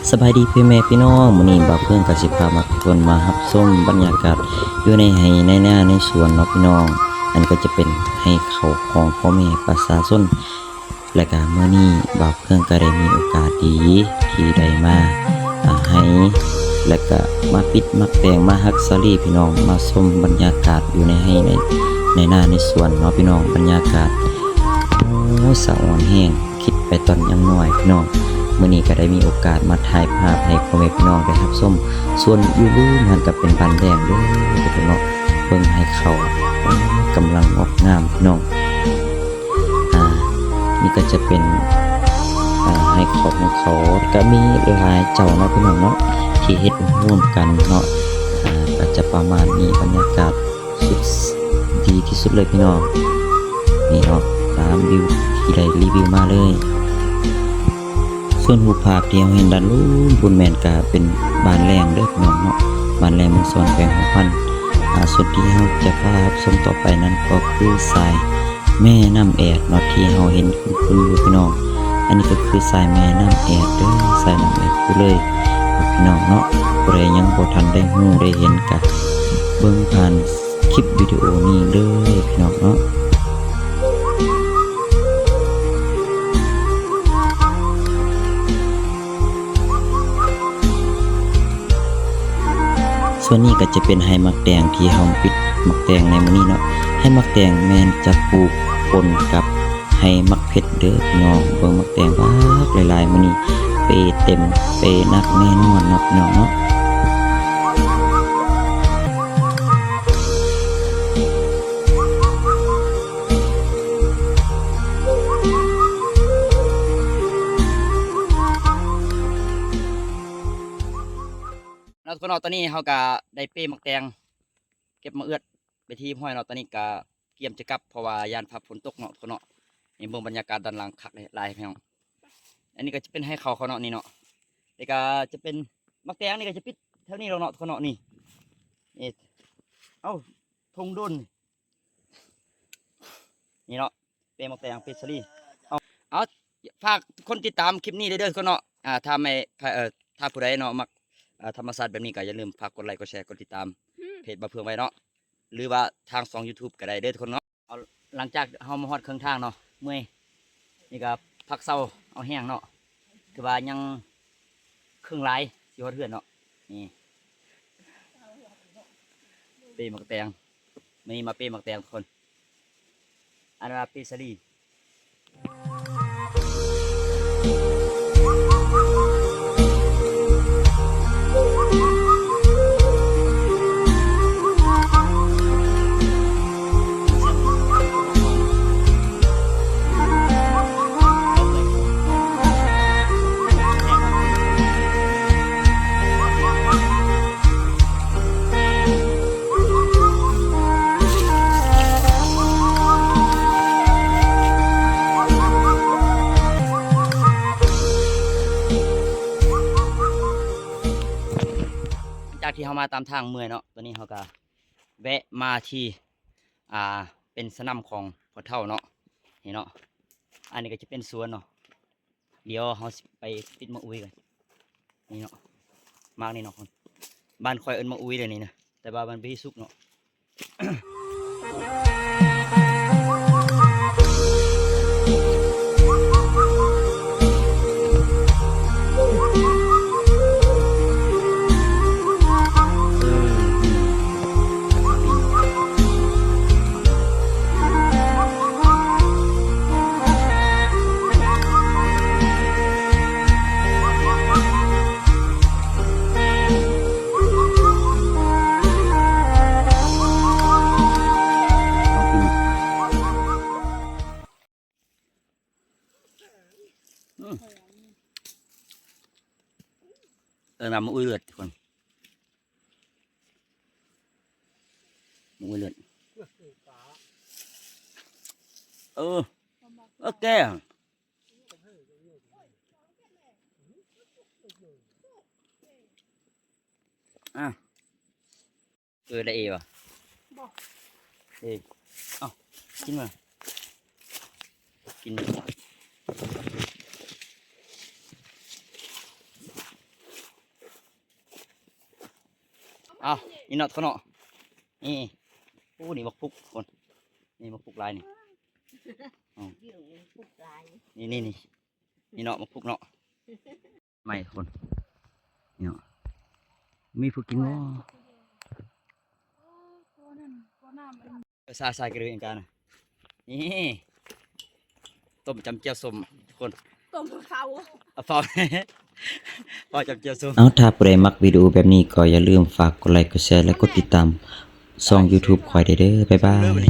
ສະບາຍດີພໍ່ແມ່ພີ່ນ້ອງ, ມື້ນີ້ບ່າວເພິ່ງກໍຊິພາມາທຸກຄົນມາຮັບຊົມບັນຍາກາດຢູ່ໃນໄຮ່ໃນນາໃນສວນເນາະພີ່ນ້ອງ. ອັນນີ້ກໍຈະເປັນໄຮ່ເຂົ້າຂອງພໍ່ແມ່ປະຊາຊົນ ແລະກະມື້ນີ້ບ່າວເພິ່ງກໍໄດ້ມີໂອກາດດີທີ່ໄດ້ມາ ອ່າ ໄຮ່ ແລະກະມາປິດໝາກແຕງ ມາຮັກສາລີພີ່ນ້ອງ ມາຊົມບັນຍາກາດຢູ່ໃນໄຮ່ໃນ ໃນນາໃນສວນເນາະພີ່ນ້ອງ. ບັນຍາກາດ ໂອ້ຍ ສະອອນແຮງ ຄິດໄປຕອນຍັງນ້ອຍພີ່ນ້ອງ, ມື້ນີ້ກໍໄດ້ມີໂອກາດມາຖ່າຍພາບໃຫ້ພໍ່ແມ່ພີ່ນ້ອງໄດ້ຮັບຊົມ. ສ່ວນຢູ່ລຸ່ມຫັ້ນກໍເປັນບ້ານແລ້ງເດີພີ່ນ້ອງເນາະ, ເບິ່ງໄຮ່ເຂົ້າ ກຳລັງອອກງາມພີ່ນ້ອງ. ອ່າ ນີ້ກໍຈະເປັນ ອ່າ ໄຮ່ເຂົ້າຂອງເຂົາ, ກໍມີຫຼາຍເຈົ້າເນາະພີ່ນ້ອງເນາະ ທີ່ເຮັດຮ່ວມກັນເນາະ. ອ່າ ກໍຈະປະມານນີ້ ບັນຍາກາດ ສຸດ ດີທີ່ສຸດເລີຍພີ່ນ້ອງ. ນີ້ເນາະ ຕາມວິວທີ່ໄດ້ຣີວິວມາເລີຍ. ສ່ວນຮູບພາບທີ່ເຮົາເຫັນດ້ານລຸ່ມພຸ້ນແມ່ນກະເປັນບ້ານແລ້ງເດີພີ່ນ້ອງເນາະ, ບ້ານແລ້ງເມືອງສະຫວັນ ແຂວງຫົວພັນ. ອ່າ ສ່ວນທີ່ເຮົາຈະພາຮັບຊົມຕໍ່ໄປນັ້ນກໍຄືສາຍແມ່ນ້ຳແອດເນາະ ທີ່ເຮົາເຫັນຄຸ້ນໆຢູ່ພີ່ນ້ອງ. ອັນນີ້ກໍຄືສາຍແມ່ນ້ຳແອດເດີ, ສາຍນ້ຳແອດຢູ່ເລີຍພີ່ນ້ອງເນາະ. ຜູ້ໃດຍັງບໍ່ທັນໄດ້ຮູ້ໄດ້ເຫັນກະເບິ່ງຜ່ານ ຄລິບວິດີໂອນີ້ເລີຍພີ່ນ້ອງເນາະ. ສ່ວນນີ້ກໍຈະເປັນໄຮ່ໝາກແຕງທີ່ເຮົາປິດໝາກແຕງໃນມື້ນີ້ເນາະ. ໄຮ່ໝາກແຕງແມ່ນຈະປູກປົນກັບໄຮ່ໝາກເຜັດເດີພີ່ນ້ອງ. ເບິ່ງໝາກແຕງບັກຫຼາຍໆ ມື້ນີ້ເປເຕັມເປໜັກແນ່ນອນເນາະພີ່ນ້ອງເນາະ. ເນາະ ທຸກຄົນເນາະ, ຕອນນີ້ເຮົາກະໄດ້ເປໝາກແຕງ ເກັບໝາກເອືອດໄປທີ່ຮຽບຮ້ອຍເນາະ. ຕອນນີ້ກະກຽມຈະກັບ ເພາະວ່າຢ້ານຟ້າຝົນຕົກເນາະ ທຸກຄົນເນາະ. ນີ້ເບິ່ງບັນຍາກາດດ້ານຫຼັງຄັກຫຼາຍພີ່ນ້ອງ. ອັນນີ້ກໍຈະເປັນໄຮ່ເຂົ້າເຂົາເນາະ ນີ້ເນາະ, ແລ້ວກໍຈະເປັນໝາກແຕງ ນີ້ກໍຈະປິດແຖວນີ້ແລ້ວເນາະ ທຸກຄົນເນາະ. ນີ້ ນີ້ ເອົ້າ ທົ່ງດົນ ນີ້ເນາະ ເປໝາກແຕງ ເປສາລີ. ເອົາ ເອົາ ຝາກຄົນຕິດຕາມຄລິບນີ້ເດີ ເດີ ທຸກຄົນເນາະ. ອ່າ ຖ້າແມ່ນ ເອີ ຖ້າຜູ້ໃດເນາະ ມັກ ເອີ ທຳມະຊາດແບບນີ້ ກໍຢ່າລືມຝາກກົດໄລ ກົດແຊ ກົດຕິດຕາມ ອືມ ເພຈບ່າວເພິ່ງໄວ້ເນາະ ຫຼືວ່າທາງຊ່ອງຢູທູບກໍໄດ້ເດີ ທຸກຄົນເນາະ. ເອົາ ຫຼັງຈາກເຮົາມາຮອດເຄິ່ງທາງເນາະ ເມື່ອຍ ນີ້ກໍພັກເຊົາເອົາແຮງເນາະ, ຖືວ່າຍັງເຄິ່ງຫຼາຍ ຊິຮອດເຮືອນເນາະ. ນີ້ ເປໝາກແຕງ ມື້ນີ້ມາເປໝາກແຕງ ທຸກຄົນ. ອັນວ່າເປສາລີ. ຈາກທີ່ເຮົາມາຕາມທາງເມື່ອຍເນາະ, ຕອນນີ້ເຮົາກະແວະມາທີ່ ອ່າ ເປັນສະໜາມຂອງພໍ່ເຖົ້າເນາະ ນີ້ເນາະ. ອັນນີ້ກໍຈະເປັນສວນເນາະ. ດຽວເຮົາຊິໄປປິດໝາກອຸ້ຍກັນ ນີ້ເນາະ. ໝາກນີ້ເນາະ ບ້ານຂ້ອຍເອີ້ນໝາກອຸ້ຍເລີຍນີ້ນະ, ແຕ່ວ່າມັນບໍ່ສຸກເນາະ. ອືມ ເອີ້ນວ່າໝາກອຸ້ຍເລືອດ ທຸກຄົນ. ໝາກອຸ້ຍເລືອດ ເອີ ເອີ ແກ່ ອ່ະ. ເອີ ໄດ້ເອຫວະ? ບໍ່ ເອ. ເອົ້າ ກິນມາ ກິນ. ອ້າວ ນີ້ເນາະ ທຸກຄົນເນາະ ນີ້ ໂອ້ ນີ້ໝາກພຸກ ທຸກຄົນ ນີ້ໝາກພຸກຫຼາຍນີ້ ອືມ ນີ້ ນີ້ ນີ້ ນີ້ເນາະ ໝາກພຸກເນາະ ໃໝ່ ທຸກຄົນ ນີ້ເນາະ ມີຜູ້ກິນບໍ່? ຊາ ຊາ ກະເລີຍອັນການ ນີ້ ຕົ້ມຈຳແຈ່ວສົ້ມ ທຸກຄົນ ຕົ້ມເຂົ້າ ເອົາເຝົ້າ ເຝົ້າຈຳແຈ່ວສົ້ມ. ເອົາ ຖ້າຜູ້ໃດມັກວິດີໂອແບບນີ້ກໍຢ່າລືມຝາກກົດໄລ ກົດແຊ ແລະ ກົດຕິດຕາມຊ່ອງ YouTube ຂ້ອຍແດ່ເດີ. ບາຍບາຍ.